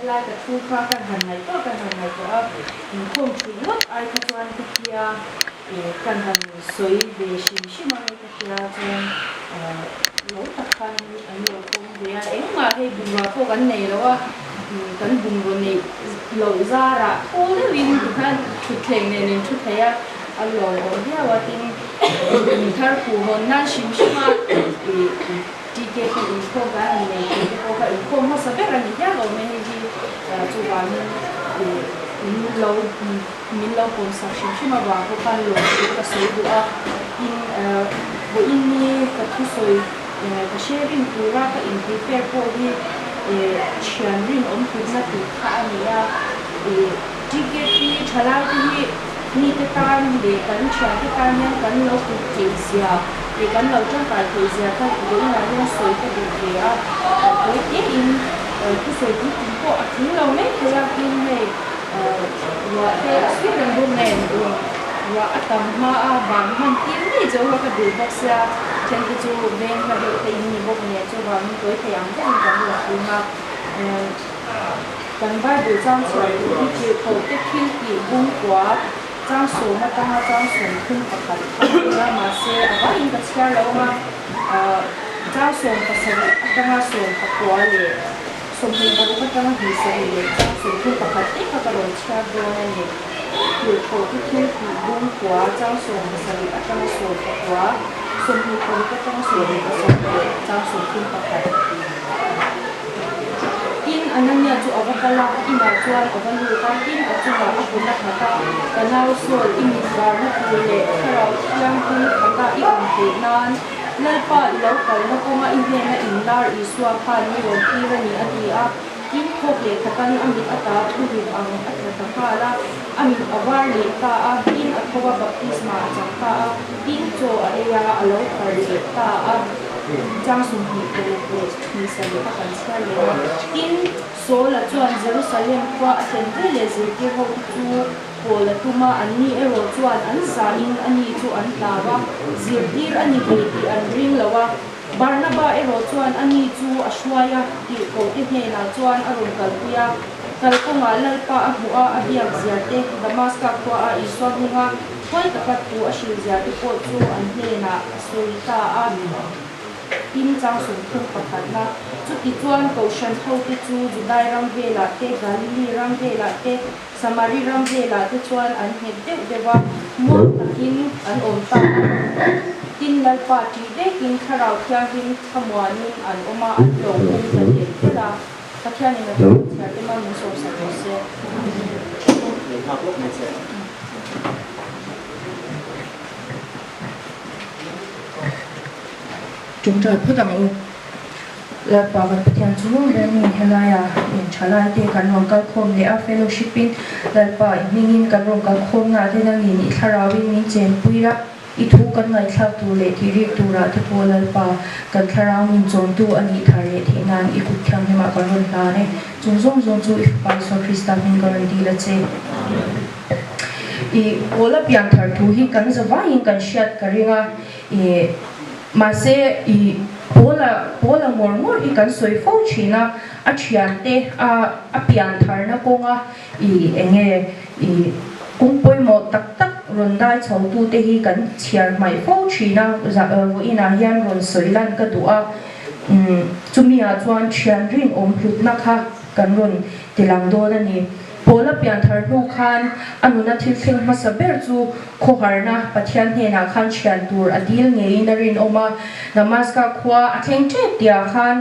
Helai ka thu kha kan han ngaihtuah kan han ngaihtuah a, inkhawm thih ngawt ai kha chuan ka tia kan han sawi ve hrim hrim ang e ka tia chuan lo tak khan an lo pawm ve a, engmah hei bungrua pawh kan nei lo a, kan bungraw neih loh zarah thaw deuhin tikhan thutthleng nen in thu thei a, a lawmawm viau a tin in thar khuh hawn nan hrim hrim a ih. TKP inkhawm kan han nei tih te pawh kha inkhawm hmasa ber a ni hial awm e hei hi chuvangin in lo min lo pawmsak hrim hrim avang pawh khan lawm chu ka sawi duh a, tin vawiin ni ka thusawi ka hre rin tura ka in prepare pawh hi thian rinawm hlutna tih kha a ni a, TKP thalai te hi Mite tan leh kan thiante tan hian kan lo kut theih zia leh kan lo tangkai theih zia kha vawiinah hian sawi ka duh ve a, tawi tein thusawi tui tui pawh a tling lo mai thei a, tin hei ruah te a suih reng bawk nen ruah a tam hma a van hman tir ngei chu kha ka duh bawk sia, then te chu veng hla deuh te in ni bawk nen chuvangin tawi thei ang deuhin kan rawn tling a. Kan Bible chang chhiar tur hi tirhkoh te thil tih bung kua chang sawm atanga chang 31 kha a ni a, mahse a vaiin ka chhiar lo ang a, chang 17 atanga 19 leh 26 atanga 27 leh chang 31 te kha ka rawn chhiar dawn a ni. Tirhkoh te thil tih bung kua chang 17 atanga 19, 26 atanga 27 leh chang 31. Tin, Anania chu a va kal a, inah chuan a va lut a, tin, a chungah a kut a nghat a, Ka nau Saul, i mit varna tur leh Thlarau Thianghlim khata i awm theih nan, Lalpa i lo kalna kawnga i hnena inlar Isua khan mi rawn tir a ni, a ti a. Tin, thawk leh khatan a mit ata thu rit ang a tla ta nghal a, a mit a var leh ta a, tin, a tho a, baptisma a chang ta a, tin, chaw a ei a, a lo harh leh ta a. Chang 26 leh hnih sarih a kan chhiar leh a. Tin, Saul-a chuan Jerusalem khua a thlen ve leh zirtir hote chu pawl a tum a, anni erawh chuan an zahin ani chu an hlau a, zirtir a ni ve tih an ring lo a. Barnaba erawh chuan ani chu a hruai a, tirhkohte hnenah chuan a rawn kalpui a. Kalkawngah Lalpa a hmuh a, a biak zia te, Damaska khua a Isua hminga huai taka thu a hrilh zia te pawh chu an hnenah a sawi ta a. Tin, chang 31 chuti chuan Kohhran hote chu Judai ram velah te, Galili ram velah te, Samari ram velah te chuan an nghet deuh deuh a, muang takin an awm ta a. Tin, Lalpa ṭih vekin Thlarau Thianghlim thlamuanin an awm a, an lo pung ta telh telh a. Pathianin a thu chhiar te mah min sawmsak rawh se. Tawngtai phawt ang u. Lalpa kan Pathian chu ber mi helaia in thalai te kan rawn kal khawm leh a, fellowship in Lalpa i hmingin kan rawn kal khawm na te nangin i thlarau in min chenpui la, i thu kan ngaihthlak tur leh tih rik turah te pawh Lalpa kan thlarau nun chawmtu a nih thar leh theih nan i kut thianghlimah kan rawn hlan e. Chung zawng zawng chu i Fapa Isua Krista hming ka rawn dil a che. I Paula pianthar thu hi kan zavaiin kan hriat ka ring a, i mahse i Paula Paula ngawr ngawr hi kan sawi fo thin a, a thiante a a piantharna kawnga i enge i kawng pawimawh tak tak rawn dai chho tute hi kan chhiar hmaih fo thin a, vawiinah hian rawn sawi lan ka duh a, chumi ah chuan thian rinawm hlutna kha kan rawn tilang dawn a ni. Paula pianthar hnu khan a nuna thil thleng hmasa ber chu khawharna Pathian hnenah khan thian tur a dil ngeiin a rinawm a. Damaska khua a thleng tep tihah khan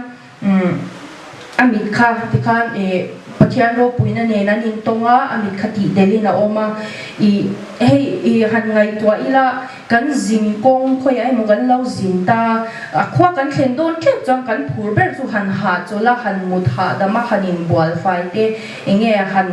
a mit kha tikhan Pathian ropuina nen an intawng a, a mit kha tih delin a awm a. Ih hei i han ngaihtuah ila Kan zin kawng khawiah emaw kan lo zin ta, a khua kan thlen dawn tep chuan kan phur ber chu han hahchawl a, han mut hahdam a, han inbual fai te, enge han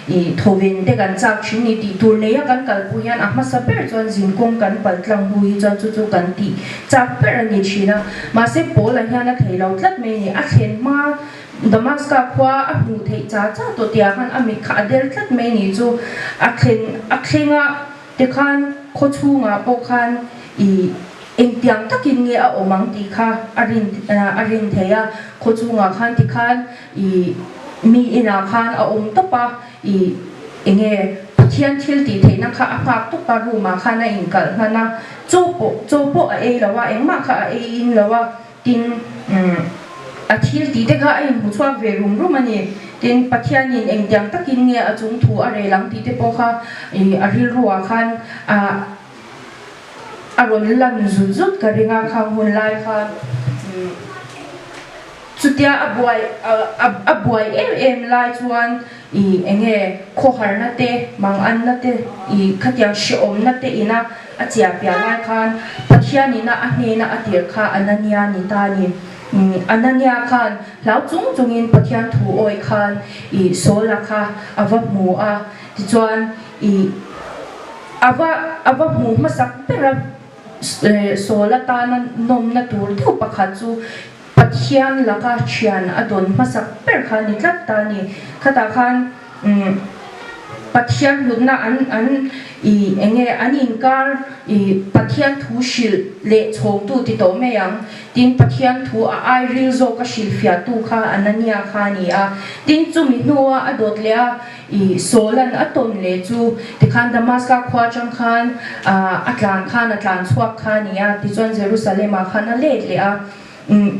ih thawven te kan chak thin ni tih tur neia kan kalpui hian a hmasa ber chuan zin kawng kan pal tlang hnu hi chuan chu chu kan tih chak ber a ni thin a. Mahse Paula hian a thei lo tlat mai a ni, a thlen hma Damaska khua a hmuh theih cha cha tawh tihah khan a mit kha a der tlat mai a ni chu a thlen a thleng a. Tikhan khaw chhungah pawh khan i engtiang takin nge a awm ang tih kha a rin a rin thei a, khaw chhungah khan tikhan i Mi inah khan a awm tawp a, i enge Pathian thil tih theihna kha a nghak tawp a, room ah khan a inkalh hnan a, chaw pawh chaw pawh a ei lo a, engmah kha a ei in lo a, tin a thil tih te kha a inhmu chhuak ve rum rum a ni. Tin, Pathianin engtiang takin nge a chung thu a rel ang tih te pawh kha i a rilru ah khan a a rawn lan zut zut ka ring a, khang hun lai khan. Chutia a buai a buai em em lai chuan i enge khawharna te, manganna te, i khatiang hrehawmna te ina a chiah piah lai khan Pathian ina a hnena a tirh kha Anania ni ta a ni. Anania khan hlau chung chungin Pathian thu awih khan i Saula kha a va hmu a, tichuan i a va a va hmu hmasak ber a, Saula tana nawmna tur deuh pakhat chu Pathian laka thian a dawn hmasak ber kha ni tlat ta a ni. Khatah khan Pathian hlutna an an i enge an inkar i Pathian thu hrilh leh chhawngtu ti tawh mai ang. Tin, Pathian thu a ai ril zawk a hrilhfiahtu kha Anania kha a ni a. Tin, chumi hnua a dawt leh a i Saul-an a tawn leh chu tikhan Damaska khua atang khan a tlan khan a tlan chhuak kha a ni a. Tichuan Jerusalem-ah khan a let leh a.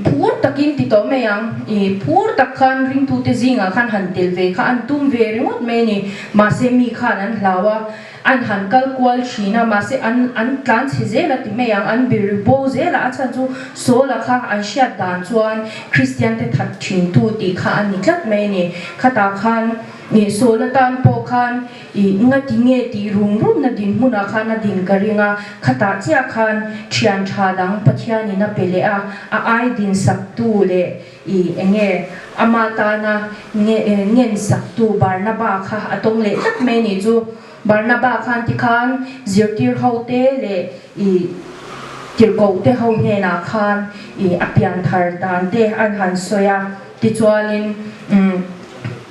Phur takin ti tawh mai ang. I phur tak khan ringtute zingah khan han tel ve kha an tum ve ringawt mai a ni. Mahse mi khan an hlau a, an han kal kual thin a, mahse an an tlan chhe zel a ti mai ang, an bir bo zel a, a chhan chu Saula kha an hriat dan chuan Kristian te that thin tu tih kha a ni tlat mai a ni. Khatah khan i Saula tan pawh khan I ngati nge tih rum rumna dinhmunah khan a din ka ring a, khatah chiah khan thian tha dang Pathianin a pe leh a, a ai din saktu leh i enge ama tana nge ngen saktu Barnaba kha a tawng leh tlat mai nih chu. Barnaba khan tikhan zirtir ho te leh i tirhkoh te ho hnenah khan i a pianthar dan te an han sawi a, tichuanin umm.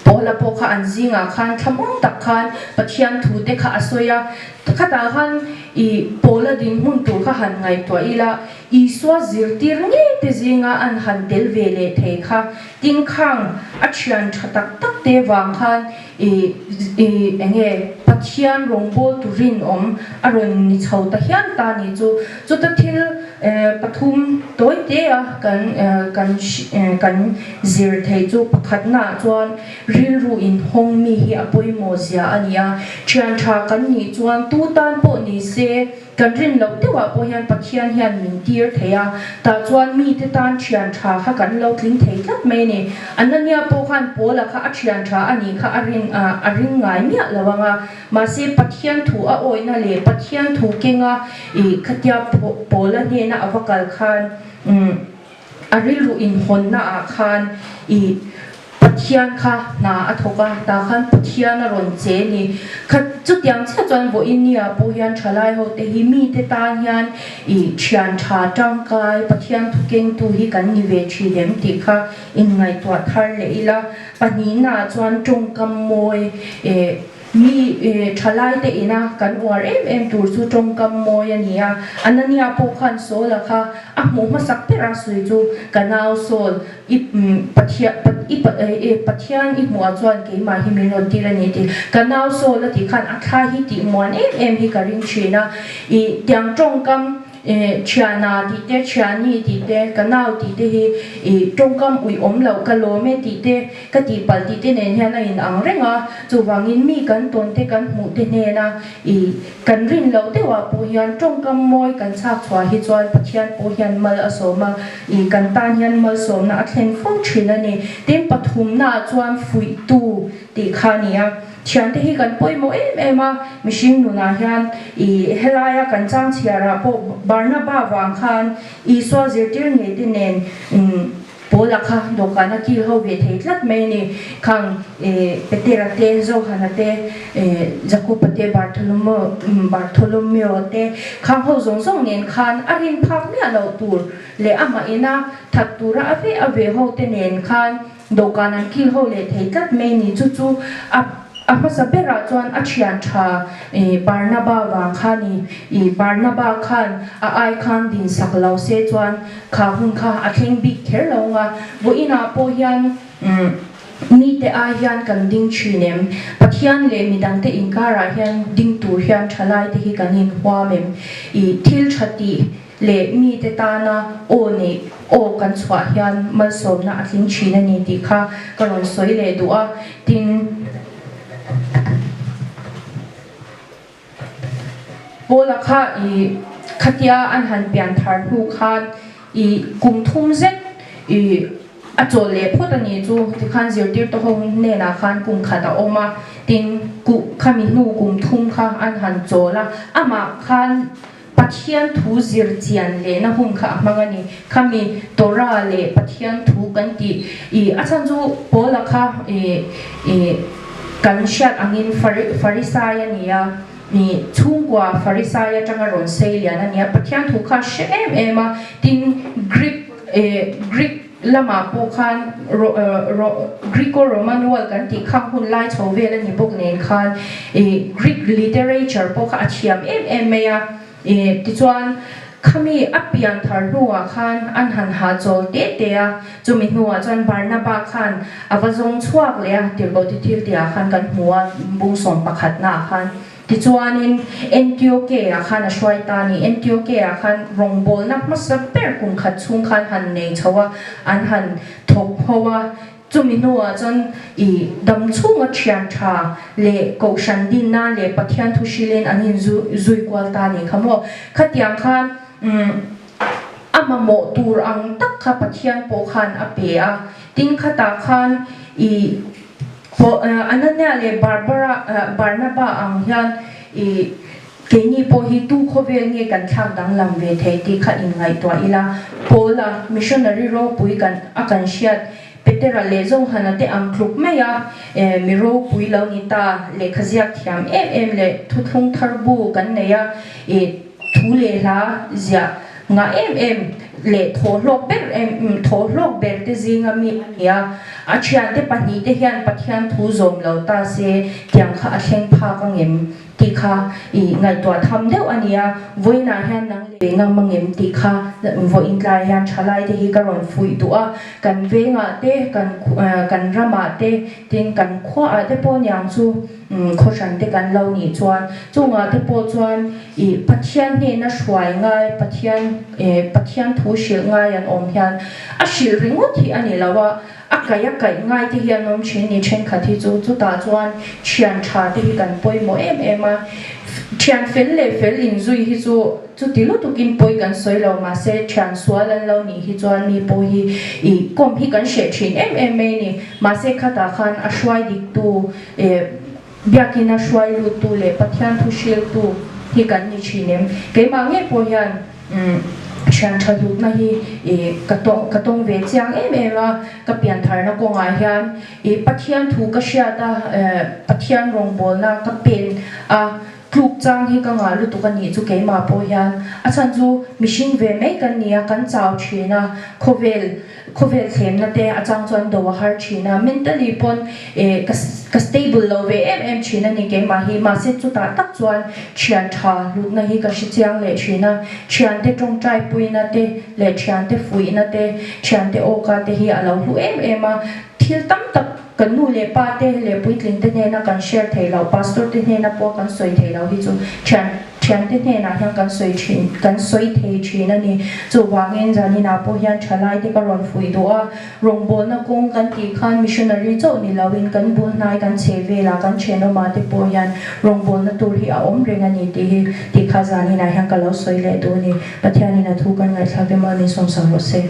Paula pawh kha an zingah khan thlamuang tak khan Pathian thu te kha a sawi a, khatah khan i Paula dinhmun tur kha han ngaihtuah ila, Isua zirtir ngei te zinga an han tel ve leh thei kha tin khang a thian tha tak tak te vang khan i i enge Pathian rawngbawltu rinawm a rawn ni chho ta hial ta ni chu. Chuta thil pathum tawi te a kan kan kan zir theih chu pakhatnaah chuan rilru inhawng mi hi a pawimawh zia a ni a. Thian tha kan nih chuan tu tan pawh ni se kan rin loh deuhah pawh hian Pathian hian min tir thei a, tah chuan mite tan thian tha kha kan lo tling thei tlat mai a ni. Anania pawh khan Paula kha a thian tha a nih kha a rin a ring ngai miah lo ang a, mahse Pathian thu a awihna leh Pathian thu kenga ih khatia Paula hnena a va kal khan umm A rilru inhawnna ah khan i Pathian kha hna a thawk a, tah khan Pathian a rawn che ni. Kha chutiang chiah chuan vawiin ni ah pawh hian thalai ho te hi mite tan hian i thian tha tangkai Pathian thu kengtu hi kan ni ve thin em tih kha inngaihtuah thar leh ila. Pahnihna ah chuan tawngkam mawi eh Mi thalaite ina kan uar em em tur chu tawngkam mawi a ni a. Anania pawh khan Saul-a kha a hmuh hmasak ber a sawi chu, Ka nau Saul, i Pathian i hmuhah chuan keimah hi min rawn tir a ni tih. Ka nau Saul a tih khan a thla hi tih muan em em hi ka ring thin a. I tiang tawngkam Thiana tih te, Thiani tih te, ka nau tih te hi i tawngkam uih awm loh, ka lawm e tih te, ka tihpalh tih te nen hian a in ang reng a. Chuvangin mi kan tawn te kan hmuh te hnena i kan rin loh deuhah pawh hian tawngkam mawi kan chhak chhuah hi chuan Pathian pawh hian mal a sawm a, i kan tan hian malsawmna a thlen fo thin a ni. Tin, pathumnaah chuan fuihtu tih kha a ni a. Thiante hi kan pawimawh em em a, mihring nunah hian i helaia kan chang chhiarah pawh Barnaba vang khan Isua zirtir ngei te nen Paula kha dawhkana kil ho ve thei tlat mai a ni. Khang Petera te, Johana te, Jakoba te, Bartholomeo te khang ho zawng zawng nen khan a rin phak miah loh tur leh amah ina that tura a ve a ve ho te nen khan Dawhkan an kil ho leh thei tlat mai ni. Chu chu a a hmasa berah chuan a thian tha Barnaba vang kha ni. I Barnaba khan a ai khan din sak lo se chuan kha hun kha a thleng bik kher lo nga. Vawiinah pawh hian Mite ai hian kan ding thin em? Pathian leh midangte inkarah hian ding tur hian thalaite hi kan inhuam em? I thil tha tih leh mite tana aw neih aw kan chhuah hian malsawmna a tling thin a ni tih kha ka rawn sawi leh duh a. Tin, Paula kha i khatia an han pian thar hnu khan i kum thum zet i a chawl leh phawt a ni chu tikhan zirtirtu ho hnenah khan kum khat a awm a, tin kuh khami hnu kum thum kha an han chawl a, amah khan Pathian thu zir chian lehna hun kha a hmang a ni. Khami Torah leh Pathian thu kan tih i a chhan chu Paula kha i i kan hriat angin Farisai a ni a, i chhungkua Farisai atanga rawn sei lian a ni a, Pathian thu kha a hre em em a, tin Greek i Greek lamah pawh khan Greco-Roman world kan tih khang hun lai chho vel a ni bawk nen khan ih Greek literature pawh kha a thiam em em mai a, ih tichuan khami a pian thar hnuah khan an han hahchawl te te a, chumi hnuah chuan Barnaba khan a va zawng chhuak leh a, tirhkoh ti thil tihah khan kan hmu a, bung 11 ah khan. Tichuanin, Antioke-ah khan a hruai ta a ni. Antioke-ah khan rawngbawlna hmasa ber kum khat chhung khan han nei chho a, an han thawk ho a. Chumi hnuah chuan i dam chhunga thian tha leh kohhran din nan leh Pathian thu hrilhin an inzui kual ta a ni kha maw? Khatiang khan a mamawh tur ang tak kha Pathian pawh khan a pe a. Tin, khatah khan i. Anania leh Barbara, Barnaba ang hian i keini pawh hi tu khawvel nge kan thlak danglam ve thei tih kha inngaihtuah ila. Paula, missionary ropui kan a kan hriat Petera leh Johana te ang tluk mai a, mi ropui lo ni ta, lehkha ziak thiam em em leh thuthlung thar bu kan nei a, i thu leh hla ziah Ngah em em leh thawhlawk ber em thawhlawk ber te zinga mi a ni a, a thiante pahnihte hian Pathian thu zawm lo ta se tiang kha a thleng phak angem tih kha i ngaihtuah tham deuh a ni a, vawiinah hian nang leh ngam angem tih kha vawiin tlai hian thalai te hi ka rawn fuih duh a, kan vengah te kan kan ramah te tin kan khuaah te pawh niang chu khawhran te kan lo nih chuan chungah te pawh chuan Ih Pathian hnena hruai ngai, Pathian eh Pathian thu hrilh ngai an awm hian a hrilh ringawt hi a ni lo a, a kaih a kaih ngai te hi an awm thin ni thenkhat hi chu chutah chuan thian tha te hi kan pawimawh em em a, thian fel leh fel inzui hi chu chuti lutukin pawi kan sawi lo mahse thian sual an lo nih hi chuan mi pawh hi ih kawm hi kan hreh thin em em mai a ni mahse khatah khan a hruai diktu eh Biakina hruai luttu leh Pathian thu hriltu hi kan ni thin em? Keimah ngei pawh hian thian tha hlutna hi ka tawng ka tawng ve chiang em em a, ka piantharna kawngah hian Pathian thu ka hriat a, Pathian rawngbawlna ka pen a, tluk chang hi ka ngah lutuk a nih chu keimah pawh hian. A chhan chu mihring ve mai kan ni a, kan chau thin a, khawvel Khawvel thlemna te a chang chuan do a har thin a, mentally pawn eh ka ka stable lo ve em em thin a ni keimah hi, mahse chutah tak chuan thian tha hlutna hi ka hre chiang leh thin a, thiante tawngtai puina te leh thiante fuihna te, thiante awka te hi a lo hlu em em a, thil tam tak kan nu leh pa te leh puitling te hnena kan share thei loh, pastor te hnena pawh kan sawi thei loh hi chu thian Thiante hnenah hian kan sawi thin, kan sawi thei thin a ni. Chuvangin zaninah pawh hian thalaite ka rawn fuih duh a, rawngbawlna kawng kan tih khan missionary chauh ni loin kan bul hnai kan chhe velah kan thenawmah te pawh hian rawngbawlna tur hi a awm reng a ni tih hi tih kha zaninah hian ka lo sawi leh duh a ni. Pathianin a thu kan ngaihthlak emaw min sawmsak rawh se.